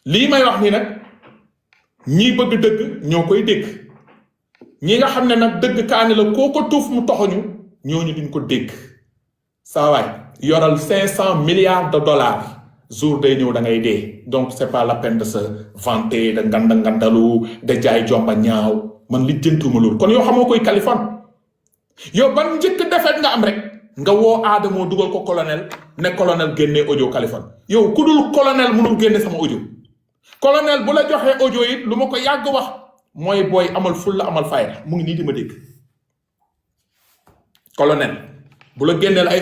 lii may wax ni nag ñii bëgg dëgg ñoo koy dégg ñi nga xam ne nag dëgg kaani la koo ko tuuf mu toxoñu ñooñu duñ ko dégg saa waay yoral 500 milliards de dollars jour day ñëw da ngay dee donc c'est pas la peine de se vanter de ngandalu de jaay jomba ñaaw man li jëntuma loolu kon yow xamoo koy Kaliphone yow ban njëkk defet nga am rek nga woo Adamo dugal ko colonel ne colonel génnee audio Kaliphone yow ku dul colonel mënul génne sama audio colonel bu la joxee audio it lu ma ko yàgg wax mooy booy amal fulla amal fayda mu ngi nii di ma dégg colonel bu la génneel ay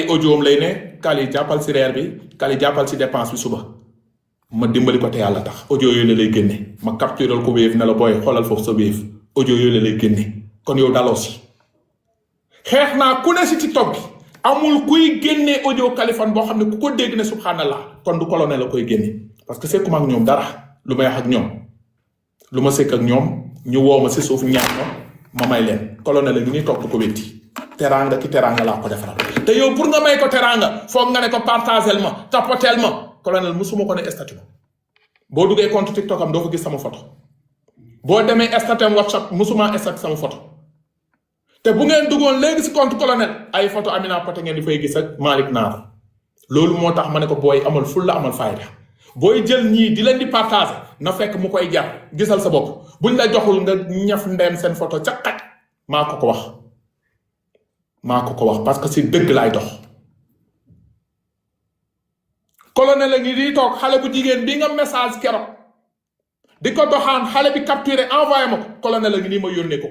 audio am lay ne Kali jàppal si reer bi Kali jàppal si dépense bi suba ma dimbali ko te yàlla tax audio yooyu la lay génne ma captural ko wéef ne la booy xoolal foofu sa wéef audio yooyu la lay génne kon yow daloo si xeex naa ku ne si TikTok bi amul kuy génne audio Kaliphone boo xam ne ku ko dégg ne subhanallah kon du colonel la koy génne parce que sekkuma ak ñoom dara lu may wax ak ñoom lu ma sekk ak ñoom ñu woo ma si suuf ñaan ma may leen colonel la ñu ngi toog ko wetti teranga ki teranga laa ko defaral te yow pour nga may ko teranga foog nga ne ko partagel ma tapotel ma colonel musuma ko ne statut boo duggee compte TikTok am doo ko gis sama photo boo demee statut WhatsApp musuma statut sama photo te bu ngeen duggoon léegi si compte colonel ay photo Amina Poté ngeen di fay gis ak Malick Naar loolu moo tax ma ne ko booy amal fulla amal fayda booy jël ñii di leen di partager na fekk mu koy jar gisal sa bopp buñ la joxul nga ñaf ndem seen photo ca xaj maa ko wax parce que si dëgg laay dox colonel la ngi di toog xale bu jigéen bi nga message keroog di ko doxaan xale bi capturé envoyé ma ko colonel la ngi nii ma yónnee ko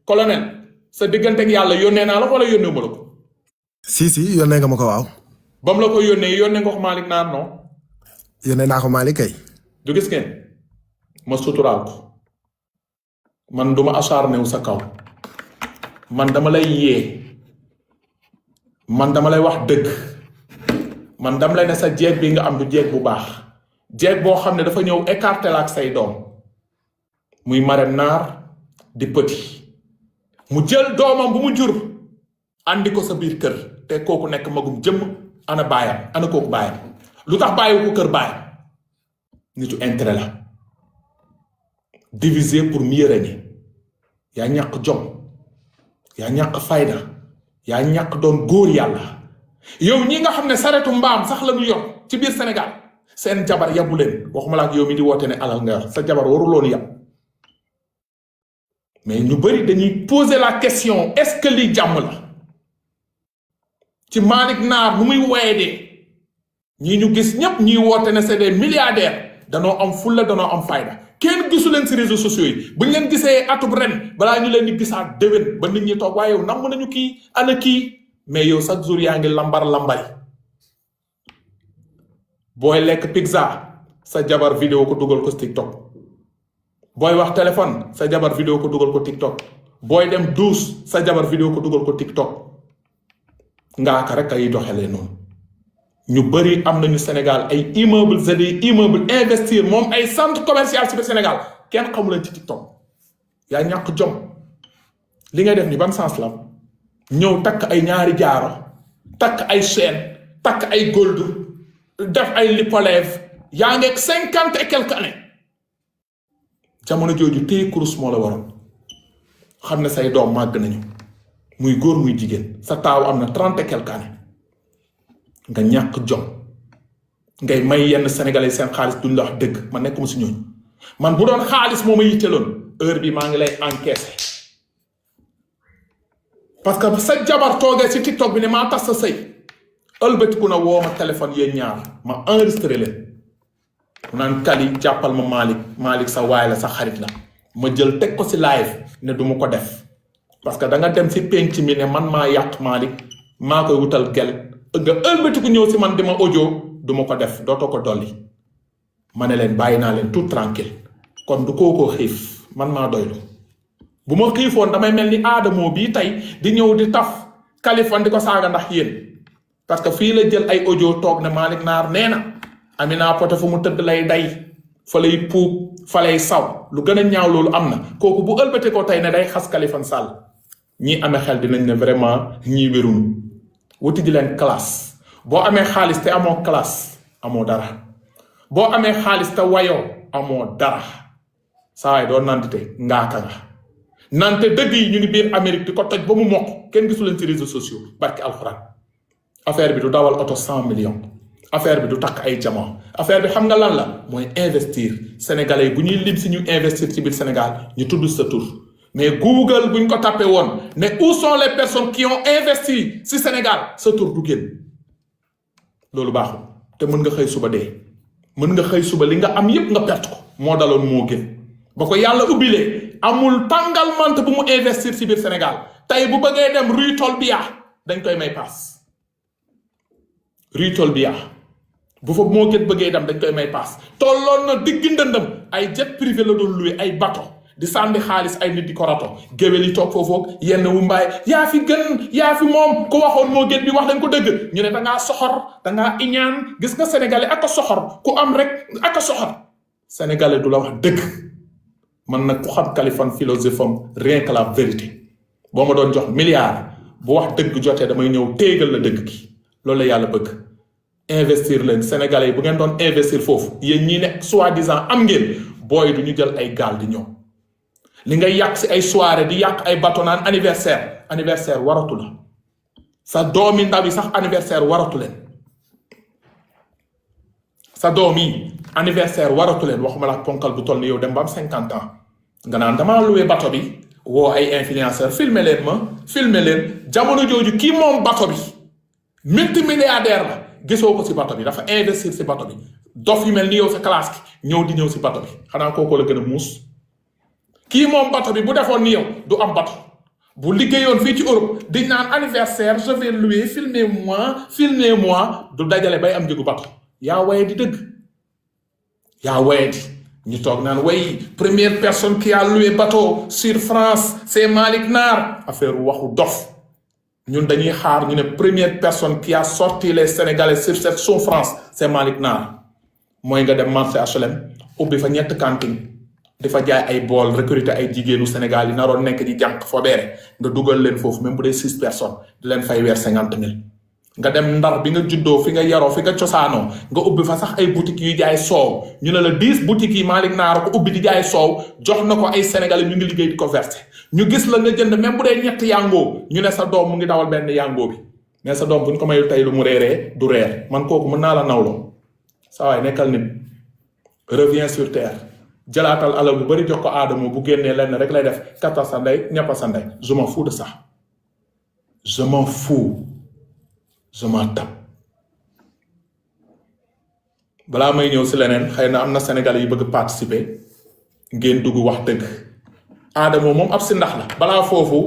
colonel sa diggante ak yàlla yónnee naa la wala yónnee ma la ko si yónnee nga ma ko waaw ba mu la ko yónnee nga ko Malick Naar non yónnee naa ko Malick kay du gis ngeen ma suturaal ko man duma acharné wu sa kaw man dama lay yee man dama lay wax dëgg man dama lay ne sa jeeg bi nga am du jeeg bu baax jeeg boo xam ne dafa ñëw écarté la ak say doom muy Marème Naar di Petit mu jël doomam bu mu jur andi ko sa biir kër te kooku nekk magum jëmm ana baayam ana kooku baayam lu tax bàyyiwu ko kër baayam nitu intérêt la diviser pour mieux régner yaa ñàkk jom yaa ñàkk fayda yaa ñàkk doon góor yàlla yow ñi nga xam ne saretu mbaam sax la ñu yor ci biir Sénégal seen jabar yabu leen waxuma la ak yow mi di woote ne alal nga yor sa jabar waruloon yab mais ñu bëri dañuy poser la question est-ce que lii jàmm la ci Malick Naar nu muy woyedee ñii ñu gis ñépp ñiy woote ne c'est des milliardaires danoo am fulla danoo am fayda kenn gisu leen si réseaux sociaux yi buñ leen gisee atub ren balaa ñu leen di gisaat déwén ba nit ñi toog waaye yow namm nañu kii ana kii mais yow chaque jour yaa ngi lambari booy lekk pizza sa jabar vidéo ko dugal ko TikTok booy wax téléphone sa jabar vidéo ko dugal ko TikTok booy dem douche sa jabar vidéo ko dugal ko TikTok ngaaka rek ay doxalee noonu ñu bëri am nañu Sénégal ay immeubles et des immeubles investir moom ay centre commercial ci biir Sénégal kenn xamu leen ci TikTok yaa ñàkk jom li ngay def ni ban sens la ñëw takk ay ñaari jaaro takk ay chaîne takk ay gold def ay lipolève yaa ngeeg 50 et quelques années jamono jooju téye kurus moo la waroon xam ne say doom màgg nañu muy góor muy jigéen sa taaw am na 30 et quelques années nga ñàkk jom ngay may yenn sénégalais seen xaalis duñ la wax dëgg man nekkuma si ñooñu man bu doon xaalis moo ma yitteloon heure bi maa ngi lay encaissé parce que sa jabar toogee si TikTok bi ne maa tas sa sëy ëlbatiku na woo ma téléphone yéen ñaar ma enregistré leen mu naan Kali jàppal ma Malick sa waay la sa xarit la ma jël teg ko si live ne du ma ko def parce que da nga dem si penc mi ne man maa yàq Malick maa koy wutal gel nga ëlbatiku ñëw si man di ma audio du ma ko def dootoo ko dolli ma ne leen bàyyi naa leen tout tranquille kon du kookoo xiif man maa doylu bu ma xiifoon damay mel ni Adamo bii tey di ñëw di taf Kaliphone di ko saaga ndax yéen parce que fii la jël ay audio toog ne Malick Naar nee na Amina Poté fu mu tëdd lay day fa lay puub fa lay saw lu gën a ñaaw loolu am na kooku bu ëlbate ko tey ne day xas Kaliphone Sall ñii amee xel dinañ ne vraiment ñii wéruñu wuti ji leen classe boo amee xaalis te amoo classe amoo dara boo amee xaalis te wayoo amoo dara saa waay doo nantite ngaaka nga nante dëgg yi ñu ngi biir Amérique di ko toj ba mu mokk kenn gisu leen ci réseaux sociaux barki alxuraan affaire bi du dawal oto 100 millions affaire bi du takk ay jamono affaire bi xam nga lan la mooy investir sénégalais yi bu ñuy lim si ñu investir ci biir Sénégal ñu tudd sa tur mais Google buñ ko tapé woon ne où sont les personnes qui ont investi si Sénégal sa tur du génn loolu baaxul te mën nga xëy suba dee mën nga xëy suba li nga am yépp nga perte ko moo daloon moo gën ba ko yàlla ubbilee amul tàngal mante bu mu investir si biir Sénégal tey bu bëggee dem rue Tolbiac dañ koy may paas rue Tolbiac bu fa moo gën bëggee dem dañ koy may paas tolloon na digg ndëndëm ay jet privé la doon loué ay bateau di sànni xaalis ay nit di ko rato géwél yi toog foofu yenn wu mbaay yaa fi gën yaa fi moom ko waxoon moo gën bi wax dañ ko dëgg ñu ne dangaa soxor dangaa iñaan gis nga sénégalais ak a soxor ku am rek ak a soxor sénégalais du la wax dëgg man nag ku xam Kaliphone philosophie am rien que la vérité boo ma doon jox milliard bu wax dëgg jotee damay ñëw téegal la dëgg gi loolu la yàlla bëgg investir leen sénégalais yi bu ngeen doon investir foofu yéen ñii ne soi-disant am ngeen booy du ñu jël ay gaal di ñëw li ngay yàq si ay soirée di yàq ay bateau naan anniversaire waratu la sa doomi ndaw yi sax anniversaire waratu leen sa doom yi anniversaire waratu leen waxuma la ponkal bu toll ni yow dem ba am 50 ans nga naan damaa loué bateau bi woo ay influenceur filmer leen jamono jooju kii moom bateau bi multimilliardaire la gisoo ko si bateau bi dafa investir si bateau bi dof yu mel ni yow sa classe ki ñëw si bateau bi xanaa kooku la gën a muus kii moom bateau bi bu defoon ni yow du am bateau bu liggéeyoon fii ci Europe di naan anniversaire je vais louer filmez-moi du dajale bay am njëgu bateau yaa waye di dëgg yaa waye di ñu toog naan way première personne qui a loué bateau sur France c'est Malick Naar affaire waxu dof ñun dañuy xaar ñu ne première personne qui a sorti les Sénégalais sur cette souffrance c'est Malick Naar mooy nga dem marché HLM ubbi fa ñett cantine di fa jaay ay bool recruter ay jigéenu Sénégal yi naroon nekk di jànq fobeere nga dugal leen foofu même bu dee 6 personnes di leen fay weer 50 000 nga dem Ndar bi nga juddoo fi nga yaroo fi nga cosaanoo nga ubbi fa sax ay boutiques yu jaay soow ñu ne la 10 boutiques yi Malick Naar ko ubbi di jaay soow jox na ko ay Sénégalais ñu ngi liggéey di ko verser ñu gis la nga jënd même bu dee ñett yàngoo ñu ne sa doom mu ngi dawal benn yàngoo bi mais sa doom bu ñu ko mayul tey lu mu reeree du reer man kooku mën naa la nawloo saa waay nekkal nit reviens sur terre jëlaatal alal bu bari jox ko aadama bu génnee lenn rek lay def katta sa ndey ñappa sa ndey je m'en fous de ça je m'en fous je m'en tape balaa may ñëw si leneen xëy na am na Sénégalais yu bëgg participer ngeen dugg wax dëgg aadama moom ab si ndax la balaa foofu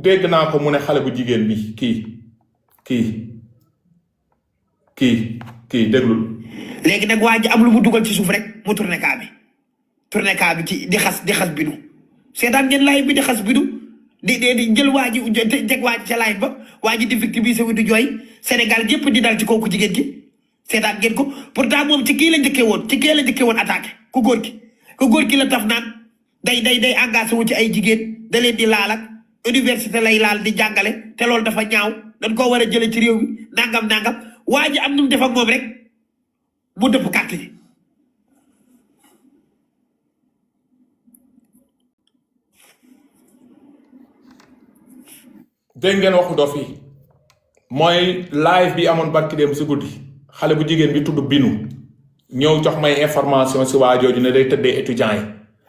dégg naa ko mu ne xale bu jigéen bi kii déglul léegi nag waa ji am lu mu dugal ci suuf rek mu tourné kaa bi ci di xas binu seetaan ngeen live bi di xas binu di jël waa ji teg waa ji ca live ba waa ji di victimiser wu di jooy Sénégal yépp di dal ci kooku jigéen gi seetaan ngeen ko pourtant moom ci kii la njëkkee woon attaqué ku góor ki la taf naan day engagé wu ci ay jigéen da leen di laal ak université lay laal di jàngale te loolu dafa ñaaw dañ koo war a jële ci réew mi nangam waa ji am nu mu def ak moom rek mu dëpp carte yi dégg ngeen waxu dof yi mooy live bi amoon barki dem si guddi xale bu jigéen bi tudd Binu ñëw jox may information si waa jooju ne day tëddee étudiant yi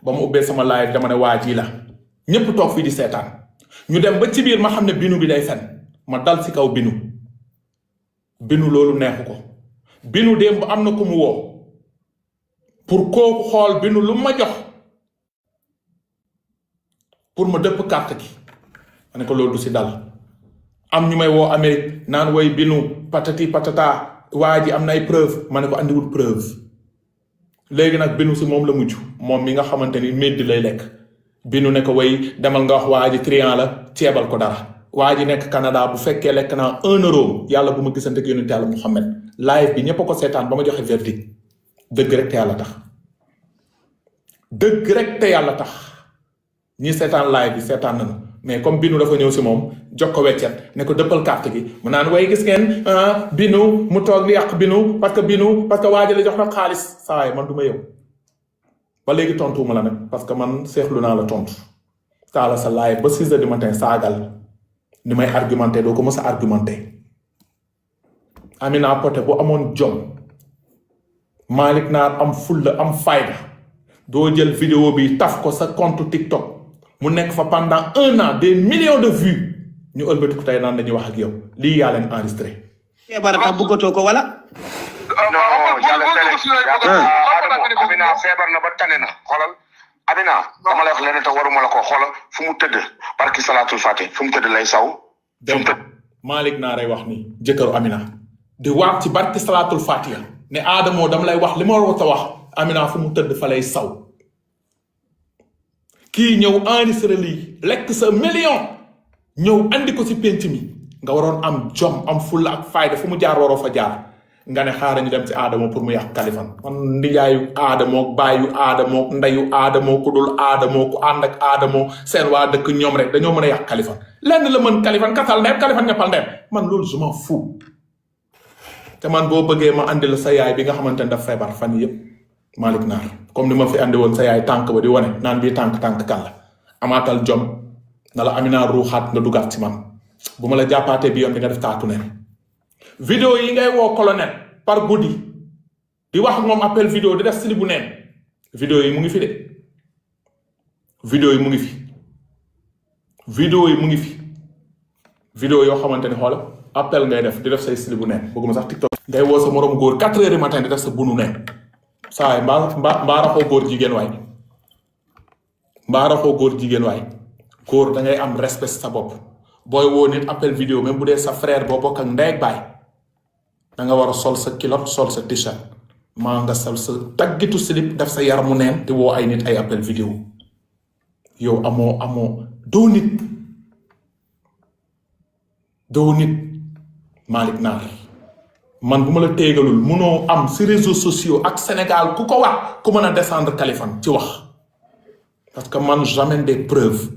ba mu ubbee sama live dama ne waa ji la ñépp toog fii di seetaan ñu dem ba ci biir ma xam ne Binu bi day fen ma dal si kaw Binu loolu neexu ko Binu démb am na ku mu woo pour kooku xool Binu lu ma jox pour ma dëpp carte gi ma ne ko loolu du si dal am ñu may woo Amérique naan woy Binu patati patata waa ji am na ay preuve ma ne ko andiwul preuve léegi nag Binu si moom la mujj moom mi nga xamante ni meddi lay lekk Binu ne ko way demal nga wax waa ji trian la ceebal ko dara waa ji nekk Canada bu fekkee lekk naa 1 euro yàlla bu ma gisante ak yonent yàlla Muhammad live bi ñëpp a ko seetaan ba ma joxe verdict dëgg rek te yàlla tax ñi seetaan live bi seetaan nañu mais comme binu dafa ñëw si moom jox ko weccet ne ko dëppal carte gi mu naan way gis ngeen binu mu toog di yàq binu parce que waajale jox na xaalis saa yi man du ma yow ba léegi tontuwuma la nag parce que man seexlu naa la tontu taala sa live ba 6 heures du matin saagal ni may argumenté doo ko mës a argumenté Amina Poté bu amoon jom Malick Naar am fulla am fayda doo jël vidéo bi taf ko sa compte TikTok mu nekk fa pendant 1 an des millions de vues ñu ëlbati ko tey naan dañuy wax ak yow lii yaa leen enregistré. feebar tax bëggatoo ko wala. non yàlla Amina feebar na ba tane na xoolal Amina dama lay wax leneen te waruma la ko xoolal fu mu tëdd barki salaatul fatiha fu mu tëdd lay saw. fu mu tëdd Malick Naar ay wax ni jëkkëru Amina di waat ci barki salaatul fatiha ne Adamo dama lay wax li ma war a wax Amina fu mu tëdd fa lay saw. kii ñëw enregistré lii lekk sa million ñëw andi ko ci penc mi nga waroon am jom am fulla ak fayda fu mu jaar waroo fa jaar nga ne xaaral ñu dem ci Adamo pour mu yàq Kaliphone man ndijaayu Adamo baayu Adamo ndeyu Adamo ku dul Adamo ku ànd ak Adamo seen waa dëkk ñoom rek dañoo mën a yàq Kaliphone lenn la mën Kaliphone kasal ndeem Kaliphone ñappal ndeem man loolu je m'en fous te man boo bëggee ma andi la sa yaay bi nga xamante ne daf feebar fan yëpp Malick Naar comme ni ma fi andi woon sa yaay tànk ba di wane naan bii tànk kan la amaatal jom na la Amina ruuxaat nga dugaat ci man bu ma la jàppaatee bi yoon di nga def taatu neen vidéo yi ngay woo colonel par guddi di wax moom appel vidéo di def sili bu neen vidéo yi mu ngi fi de vidéo yi mu ngi fi vidéo yi mu ngi fi vidéo yoo xamante ni xoola appel ngay def di def say sili bu neen bëgguma sax TikTok ngay woo sa morom góor 4 heures du matin di def sa bunu neen saa yi mbaa raxoo góor jigéen waay mbaa raxoo góor jigéen waay góor da ngay am respect sa bopp booy woo nit appel vidéo même bu dee sa frère boo bokk ak ndey ak baay da nga war a sol sa kilote sol sa t-shirt maa nga sol sa taggitu slip def sa yaramu neen di woo ay nit ay appel vidéo yow amoo doo nit Malick Naar man bu ma la téegalul munoo am ci réseaux sociaux ak Sénégal ku ko wax ku mën a descendre Kaliphone ci wax parce que man j'amène des preuves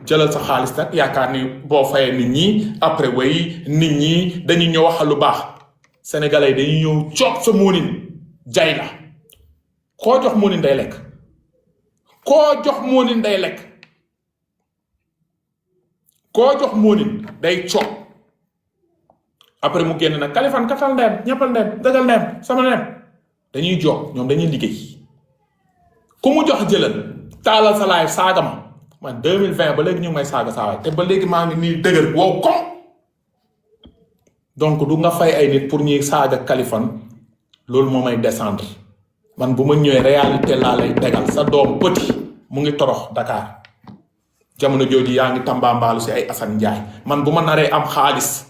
jëlal sa xaalis nag yaakaar ni boo fayee nit ñi après way nit ñi dañuy ñëw waxal lu baax sénégalais dañuy ñëw coop sa moonin jay la koo jox moonin day lekk koo jox moonin day lekk koo jox moonin day coop après mu génn nag Kaliphone katal ndeem ñeppal ndeem dëggal ndeem sama ndeem dañuy jox ñoom dañuy liggéey ku mu jox jëlal taalal sa live saaga ma man 2020 ba léegi ñu ngi may saaga saa waay te ba léegi maa ngi nii dëgër wow kom donc du nga fay ay nit pour ñuy saaga Kaliphone loolu moo may descendre man bu ma ñëwee réalité laa lay tegal sa doom petit mu ngi torox Dakar jamono jooju yaa ngi tambaambaalu si ay Assane Ndiaye man bu ma naree am xaalis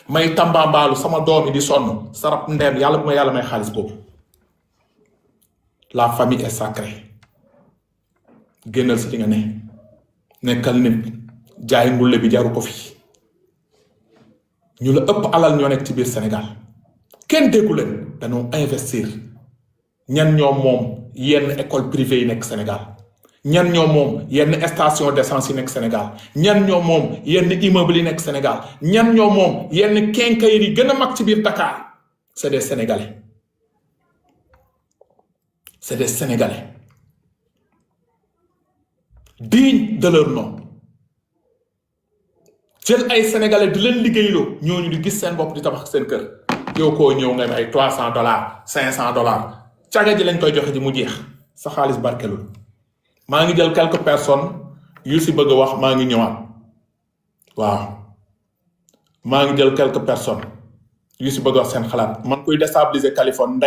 may tambaambaalu sama doom yi di sonn sarap ndeem yàlla bu ma yàlla may xaalis boobu la famille est sacrée génnal si li nga ne nekkal nit jaay ngulle bi jaru ko fi ñu la ëpp alal ñoo nekk ci biir Sénégal kenn déggu leen dañoo investir ñan ñoo moom yenn école privée yi nekk Sénégal ñan ñoo moom yenn station d'essence yi nekk Sénégal ñan ñoo moom yenn immeuble yi nekk Sénégal ñan ñoo moom yenn quincailleries yi gën a mag ci biir Dakar c'est des Sénégalais c'est des Sénégalais dignes de leur nom jël ay Sénégalais di leen liggéeyloo ñooñu di gis seen bopp di tabax seen kër yow koo ñëw nga ay $300 $500 caga ji lañ koy joxe ji mu jeex sa xaalis barkelul maa ngi jël quelques personnes yu si bëgg a wax maa ngi ñëwaat waaw maa ngi jël quelques personnes yu si bëgg a wax seen xalaat man kuy déstabiliser Kaliphone